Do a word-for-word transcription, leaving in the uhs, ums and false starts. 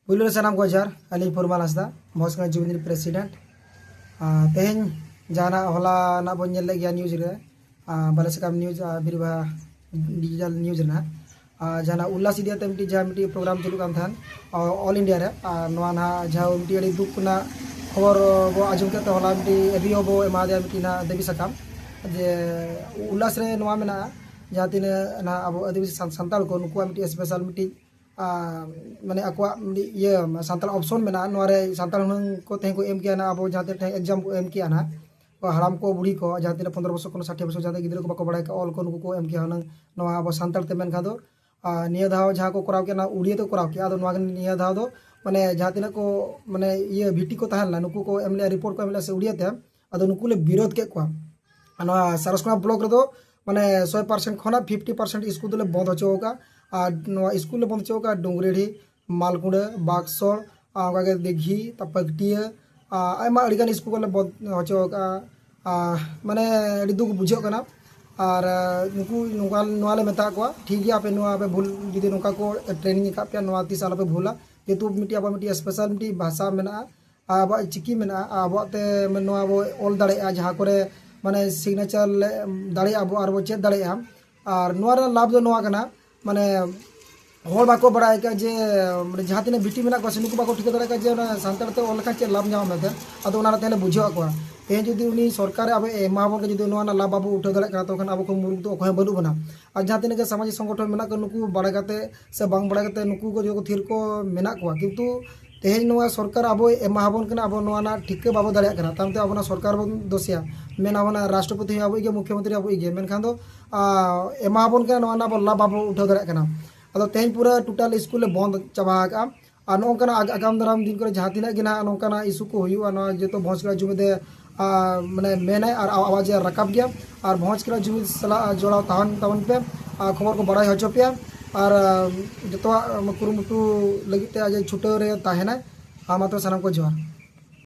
ᱯᱩᱭᱞᱩ ᱨᱮ ᱥᱟᱱᱟᱢ ᱠᱚ ᱡᱚᱦᱟᱨ᱾ ᱟᱹᱞᱤᱧ ᱯᱷᱚᱨᱢᱟᱞ ᱦᱟᱸᱥᱫᱟ, ᱵᱷᱚᱸᱡᱽᱠᱟᱲᱟ ᱡᱩᱢᱤᱫᱤᱱ ᱯᱨᱮᱥᱤᱰᱮᱱᱴ᱾ ᱟᱨ ᱛᱮᱦᱮᱧ ᱡᱟᱦᱟᱱᱟᱜ ᱦᱚᱞᱟᱱᱟᱜ ᱵᱚᱱ ᱧᱮᱞ ᱞᱮᱫ ᱜᱮᱭᱟ ᱱᱤᱭᱩᱡᱽ ᱨᱮ, ᱟᱨ ᱵᱟᱞᱮ ᱥᱟᱠᱟᱢ ᱱᱤᱭᱩᱡᱽ, ᱟᱨ ᱵᱤᱨᱵᱟᱦᱟ ᱰᱤᱡᱤᱴᱟᱞ ᱱᱤᱭᱩᱡᱽ ᱨᱮᱱᱟᱜ, ᱟᱨ ᱡᱟᱦᱟᱱᱟᱜ ᱩᱞᱞᱟᱥ ᱤᱫᱤ ᱠᱟᱛᱮ ᱢᱤᱫᱴᱤᱡ ᱡᱟᱦᱟᱸ ᱢᱤᱫᱴᱤᱡ ᱯᱨᱳᱜᱨᱟᱢ ᱪᱟᱹᱞᱩᱜ ᱠᱟᱱ ᱛᱟᱦᱮᱸᱱ, ᱟᱨ ᱚᱞ ᱤᱱᱰᱤᱭᱟ ᱨᱮ, ᱟᱨ ᱱᱚᱣᱟ ᱱᱟᱦᱟᱜ ᱡᱟᱦᱟᱸ ᱢᱤᱫᱴᱤᱡ ᱟᱹᱰᱤ ᱫᱩᱠ ᱨᱮᱱᱟᱜ ᱠᱷᱚᱵᱚᱨ ᱵᱚ ᱟᱸᱡᱚᱢ ᱠᱮᱫ ᱛᱮ, ᱦᱚᱞᱟ ᱢᱤᱫᱴᱤᱡ ᱮᱵᱤ ᱦᱚᱸ ᱵᱚ ᱮᱢᱟ ᱫᱮᱭᱟ ᱢᱤᱫᱴᱤᱡ ᱱᱟᱦᱟᱜ ᱫᱟᱹᱵᱤ ᱥᱟᱠᱟᱢ, ᱡᱮ ᱩᱞᱞᱟᱥ ᱨᱮ ᱱᱚᱣᱟ ᱢᱮᱱᱟᱜᱼᱟ, ᱡᱟᱦᱟᱸ ᱛᱤᱱᱟᱹᱜ ᱱᱟᱦᱟᱜ ᱟᱵᱚ ᱟᱹᱫᱤᱵᱟᱹᱥᱤ ᱥᱟᱱ-, ᱥᱟᱱᱛᱟᱲ ᱠᱚ, ᱱᱩᱠᱩᱣᱟᱜ ᱢᱤᱫᱴᱤᱡ ᱥᱯᱮᱥᱟᱞ ᱢᱤᱫᱴᱤᱡ ᱟᱨ ᱢᱟᱱᱮ ᱟᱠᱚᱣᱟᱜ ᱢᱤᱫᱴᱤᱡ ᱤᱭᱟᱹ ᱥᱟᱱᱛᱟᱲ ᱚᱯᱥᱚᱱ ᱢᱮᱱᱟᱜᱼᱟ, ᱱᱚᱣᱟ ᱨᱮ ᱥᱟᱱᱛᱟᱲ ᱦᱩᱱᱟᱹᱝ ᱠᱚ ᱛᱮᱦᱮᱧ ᱠᱚ ᱮᱢ ᱠᱮᱭᱟ ᱱᱟᱜ, ᱟᱵᱚ ᱡᱟᱦᱟᱸ ᱛᱤᱱᱟᱹᱜ ᱮᱠᱡᱟᱢ ᱠᱚ ᱮᱢ ᱠᱮᱭᱟ ᱱᱟᱜ, ᱦᱟᱲᱟᱢ ᱠᱚ, ᱵᱩᱲᱦᱤ ᱠᱚ, ᱡᱟᱦᱟᱸ ᱛᱤᱱᱟᱹᱜ ᱯᱚᱱᱫᱽᱨᱚ ᱵᱚᱪᱷᱚᱨ ᱠᱷᱚᱱ ᱥᱟᱴᱷᱤ ᱵᱚᱪᱷᱚᱨ ᱡᱟᱦᱟᱸ ᱛᱤᱱᱟᱹᱜ ᱜᱤᱫᱽᱨᱟᱹ ᱠᱚ ᱵᱟᱠᱚ ᱵᱟᱲᱟᱭ ᱠᱟᱜᱼᱟ ᱚᱞ ᱠᱚ, ᱱᱩᱠᱩ ᱠᱚ ᱮᱢ ᱠᱮᱭᱟ ᱦᱩᱱᱟᱹᱝ ᱱᱚᱣᱟ ᱟᱵᱚ ᱥᱟᱱᱛᱟᱲ ᱛᱮ᱾ ᱢᱮᱱᱠᱷᱟᱱ ᱫᱚ ᱟᱨ ᱱᱤᱭᱟᱹ ᱫᱷᱟᱣ ᱡᱟᱦᱟᱸ ᱠᱚ ᱠᱚᱨᱟᱣ ᱠᱮᱫ, ᱚᱱᱟ ᱩᱲᱤᱭᱟ ᱛᱮ ᱠᱚ ᱠᱚᱨᱟᱣ ᱠᱮᱫᱼᱟ᱾ ᱟᱫᱚ ᱱᱚᱣᱟ ᱜᱮ ᱱᱤᱭᱟᱹ ᱫᱷᱟᱣ ᱫᱚ ᱢᱟᱱᱮ ᱡᱟᱦᱟᱸ ᱛᱤᱱᱟᱹᱜ ᱠᱚ ᱢᱟᱱᱮ ᱤᱭᱟᱹ ᱵᱷᱤᱴᱤ ᱠᱚ ᱛᱟᱦᱮᱸ ᱞᱮᱱᱟ, ᱱᱩᱠᱩ ᱠᱚ ᱮᱢ ᱞᱮᱫᱼᱟ, ᱨᱤᱯᱳᱨᱴ ᱠᱚ ᱮᱢ ᱞᱮᱫᱼᱟ ᱥᱮ ᱩᱲᱤᱭᱟ ᱛᱮ, ᱟᱫᱚ ᱱᱩᱠᱩ ᱞᱮ ᱵᱤᱨᱳᱫ ᱠᱮᱫ ᱠᱚᱣᱟ᱾ ᱟᱨ ᱱᱚᱣᱟ ᱥᱟᱨᱚᱥᱠᱳᱱᱟ ᱵᱞᱚᱠ ᱨᱮᱫᱚ ᱢᱟᱱᱮ ᱥᱚᱭ ᱯᱟᱨᱥᱮᱱᱴ ᱠᱷᱚᱱᱟᱜ ᱯᱷᱤᱯᱴᱤ ᱯᱟᱨᱥᱮᱱᱴ ᱥᱠᱩᱞ ᱫᱚᱞᱮ ᱵᱚᱱᱫ ᱦᱚᱪᱚ ᱟᱠᱟᱫᱼᱟ᱾ ᱟᱨ ᱱᱚᱣᱟ ᱥᱠᱩᱞ ᱞᱮ ᱵᱚᱱᱫ ᱦᱚᱪᱚ ᱟᱠᱟᱫᱼᱟ ᱰᱩᱝᱜᱽᱨᱤᱰᱤ, ᱢᱟᱞᱠᱩᱸᱰᱟᱹ, ᱵᱟᱠᱥᱚᱲ, ᱟᱨ ᱚᱱᱠᱟᱜᱮ ᱫᱤᱜᱷᱤ, ᱛᱟ ᱯᱟᱹᱠᱴᱤᱭᱟᱹ, ᱟᱨ ᱟᱭᱢᱟ ᱟᱹᱰᱤᱜᱟᱱ ᱥᱠᱩᱞ ᱠᱚᱞᱮ ᱵᱚᱱᱫ ᱦᱚᱪᱚ ᱟᱠᱟᱫᱼᱟ᱾ ᱟᱨ ᱢᱟᱱᱮ ᱟᱹᱰᱤ ᱫᱩᱠ ᱵᱩᱡᱷᱟᱹᱜ ᱠᱟᱱᱟ᱾ ᱟᱨ ᱱᱩᱠᱩ ᱱᱚᱝᱠᱟ ᱱᱚᱣᱟ ᱞᱮ ᱢᱮᱛᱟ ᱠᱚᱣᱟ, ᱴᱷᱤᱠ ᱜᱮᱭᱟ, ᱟᱯᱮ ᱱᱚᱣᱟ ᱯᱮ ᱵᱷᱩᱞ, ᱡᱩᱫᱤ ᱱᱚᱝᱠᱟ ᱠᱚ ᱴᱨᱮᱱᱤᱝ ᱟᱠᱟᱫ ᱯᱮᱭᱟ, ᱱᱚᱣᱟ ᱛᱤᱥ ᱟᱞᱚᱯᱮ ᱵᱷᱩᱞᱟ᱾ ᱡᱮᱦᱮᱛᱩ ᱢᱤᱫᱴᱤᱡ ᱟᱵᱚᱣᱟᱜ ᱢᱤᱫᱴᱤᱡ ᱥᱯᱮᱥᱟᱞ ᱢᱤᱫᱴᱤᱡ ᱵᱷᱟᱥᱟ ᱢᱮᱱᱟᱜᱼᱟ, ᱟᱵᱚᱣᱟᱜ ᱪᱤᱠᱤ ᱢᱮᱱᱟᱜᱼᱟ, ᱟᱵᱚᱣᱟᱜ ᱛᱮ ᱱᱚᱣᱟ ᱵᱚ ᱚᱞ ᱫᱟᱲᱮᱭᱟᱜᱼᱟ, ᱡᱟᱦᱟᱸ ᱠᱚᱨᱮ ᱢᱟᱱᱮ ᱥᱤᱜᱽᱱᱮᱪᱟᱨ ᱞᱮ ᱫᱟᱲᱮᱭᱟᱜᱼᱟ ᱵᱚ ᱟᱨ ᱵᱚ ᱪᱮᱫ ᱫᱟᱲᱮᱭᱟᱜᱼᱟ᱾ ᱟᱨ ᱱᱚᱣᱟ ᱨᱮᱱᱟᱜ ᱞᱟᱵᱷ ᱫᱚ ᱱᱚᱣᱟ ᱠᱟᱱᱟ, ᱢᱟᱱᱮ ᱦᱚᱲ ᱵᱟᱠᱚ ᱵᱟᱲᱟᱭ ᱠᱟᱜᱼᱟ ᱡᱮ ᱢᱟᱱᱮ ᱡᱟᱦᱟᱸ ᱛᱤᱱᱟᱹᱜ ᱵᱤᱴᱤ ᱢᱮᱱᱟᱜ ᱠᱚᱣᱟ ᱥᱮ, ᱱᱩᱠᱩ ᱵᱟᱠᱚ ᱴᱷᱤᱠᱟᱹ ᱫᱟᱲᱮᱭᱟᱜ ᱠᱟᱱᱟ ᱡᱮ ᱚᱱᱟ ᱥᱟᱱᱛᱟᱲ ᱛᱮ ᱚᱞ ᱞᱮᱠᱷᱟᱱ ᱪᱮᱫ ᱞᱟᱵᱷ ᱧᱟᱢᱚᱜᱼᱟ ᱢᱮᱱᱛᱮ᱾ ᱟᱫᱚ ᱚᱱᱟ ᱛᱮᱞᱮ ᱵᱩᱡᱷᱟᱹᱣ ᱟᱠᱚᱣᱟ᱾ ᱛᱮᱦᱮᱧ ᱡᱩᱫᱤ ᱩᱱᱤ ᱥᱚᱨᱠᱟᱨ ᱟᱵᱚ ᱮᱢᱟ ᱵᱚᱱ ᱠᱟᱱᱟ, ᱡᱩᱫᱤ ᱱᱚᱣᱟ ᱨᱮᱱᱟᱜ ᱞᱟᱵᱷ ᱵᱟᱵᱚ ᱩᱴᱷᱟᱹᱣ ᱫᱟᱲᱮᱭᱟᱜ ᱠᱟᱱᱟ, ᱛᱚᱠᱷᱚᱱ ᱟᱵᱚ ᱠᱷᱚᱱ ᱢᱩᱨᱩᱠᱷ ᱫᱚ ᱚᱠᱚᱭ ᱦᱚᱸ ᱵᱟᱹᱱᱩᱜ ᱵᱚᱱᱟ᱾ ᱟᱨ ᱡᱟᱦᱟᱸ ᱛᱤᱱᱟᱹᱜ ᱜᱮ ᱥᱟᱢᱟᱡᱤᱠ ᱥᱚᱝᱜᱚᱴᱷᱚᱱ ᱢᱮᱱᱟᱜ ᱠᱚᱣᱟ, ᱱᱩᱠᱩ ᱵᱟᱲᱟᱭ ᱠᱟᱛᱮ ᱥᱮ ᱵᱟᱝ ᱵᱟᱲᱟᱭ ᱠᱟᱛᱮ ᱱᱩᱠᱩ ᱠᱚ ᱡᱚᱛᱚ ᱛᱷᱤᱨ ᱠᱚ ᱢᱮᱱᱟᱜ ᱠᱚᱣᱟ, ᱠᱤᱱᱛᱩ ᱛᱮᱦᱮᱧ ᱱᱚᱣᱟ ᱥᱚᱨᱠᱟᱨ ᱟᱵᱚᱭ ᱮᱢᱟ ᱵᱚᱱ ᱠᱟᱱᱟ, ᱟᱵᱚ ᱱᱚᱣᱟ ᱨᱮᱱᱟᱜ ᱴᱷᱤᱠᱟᱹ ᱵᱟᱵᱚ ᱫᱟᱲᱮᱭᱟᱜ ᱠᱟᱱᱟ, ᱛᱟᱭᱚᱢᱛᱮ ᱟᱵᱚ ᱱᱚᱣᱟ ᱥᱚᱨᱠᱟᱨ ᱵᱚᱱ ᱫᱳᱥᱮᱭᱟ, ᱢᱮᱱ ᱟᱵᱚᱱᱟ ᱨᱟᱥᱴᱨᱚᱯᱚᱛᱤ ᱦᱚᱸ ᱟᱵᱚᱭᱤᱡ ᱜᱮ, ᱢᱩᱠᱷᱭᱚᱢᱚᱱᱛᱨᱤ ᱟᱵᱚᱭᱤᱡ ᱜᱮ, ᱢᱮᱱᱠᱷᱟᱱ ᱫᱚ ᱟᱨ ᱮᱢᱟ ᱵᱚᱱ ᱠᱟᱱᱟ, ᱱᱚᱣᱟ ᱨᱮᱱᱟᱜ ᱟᱵᱚ ᱞᱟᱵᱷ ᱵᱟᱵᱚ ᱩᱴᱷᱟᱹᱣ ᱫᱟᱲᱮᱭᱟᱜ ᱠᱟᱱᱟ᱾ ᱟᱫᱚ ᱛᱮᱦᱮᱧ ᱯᱩᱨᱟᱹ ᱴᱳᱴᱟᱞ ᱥᱠᱩᱞ ᱞᱮ ᱵᱚᱱᱫ ᱪᱟᱵᱟ ᱟᱠᱟᱫᱼᱟ᱾ ᱟᱨ ᱱᱚᱜᱼᱚ ᱱᱚᱝᱠᱟᱱᱟᱜ ᱟᱜ-, ᱟᱜᱟᱢ ᱫᱟᱨᱟᱢ ᱫᱤᱱ ᱠᱚᱨᱮ ᱡᱟᱦᱟᱸ ᱛᱤᱱᱟᱹᱜ ᱜᱮ ᱱᱟᱦᱟᱜ ᱱᱚᱝᱠᱟᱱᱟᱜ ᱤᱥᱩ ᱠᱚ ᱦᱩᱭᱩᱜᱼᱟ, ᱱᱚᱣᱟ ᱡᱚᱛᱚ ᱵᱷᱚᱸᱡᱽ ᱠᱚᱲᱟ ᱡᱩᱢᱤᱫ ᱮ, ᱟᱨ ᱢᱟᱱᱮ ᱢᱮᱱᱟᱭ ᱟᱨ ᱟᱣ-, ᱟᱣᱟᱡᱽ ᱮ ᱨᱟᱠᱟᱵ ᱜᱮᱭᱟ᱾ ᱟᱨ ᱵᱷᱚᱸᱡᱽ ᱠᱚᱲᱟ ᱡᱩᱢᱤᱫ ᱥᱟᱞᱟᱜ ᱡᱚᱲᱟᱣ ᱛᱟᱦᱮᱱ ᱛᱟᱵᱚᱱ ᱯᱮ᱾ ᱟᱨ ᱠᱷᱚᱵᱚᱨ ᱠᱚ ᱵᱟᱲᱟᱭ ᱦᱚᱪᱚ ᱯᱮᱭᱟ᱾ ᱟᱨ ᱡᱚᱛᱚᱣᱟᱜ ᱠᱩᱨᱩᱢᱩᱴᱩ ᱞᱟᱹᱜᱤᱫ ᱛᱮ ᱟᱡ ᱪᱷᱩᱴᱟᱹᱣ ᱨᱮ ᱛᱟᱦᱮᱱᱟᱭ᱾ ᱟᱨ ᱢᱟ ᱛᱚᱵᱮ ᱥᱟᱱᱟᱢ ᱠᱚ ᱡᱚᱦᱟᱨ᱾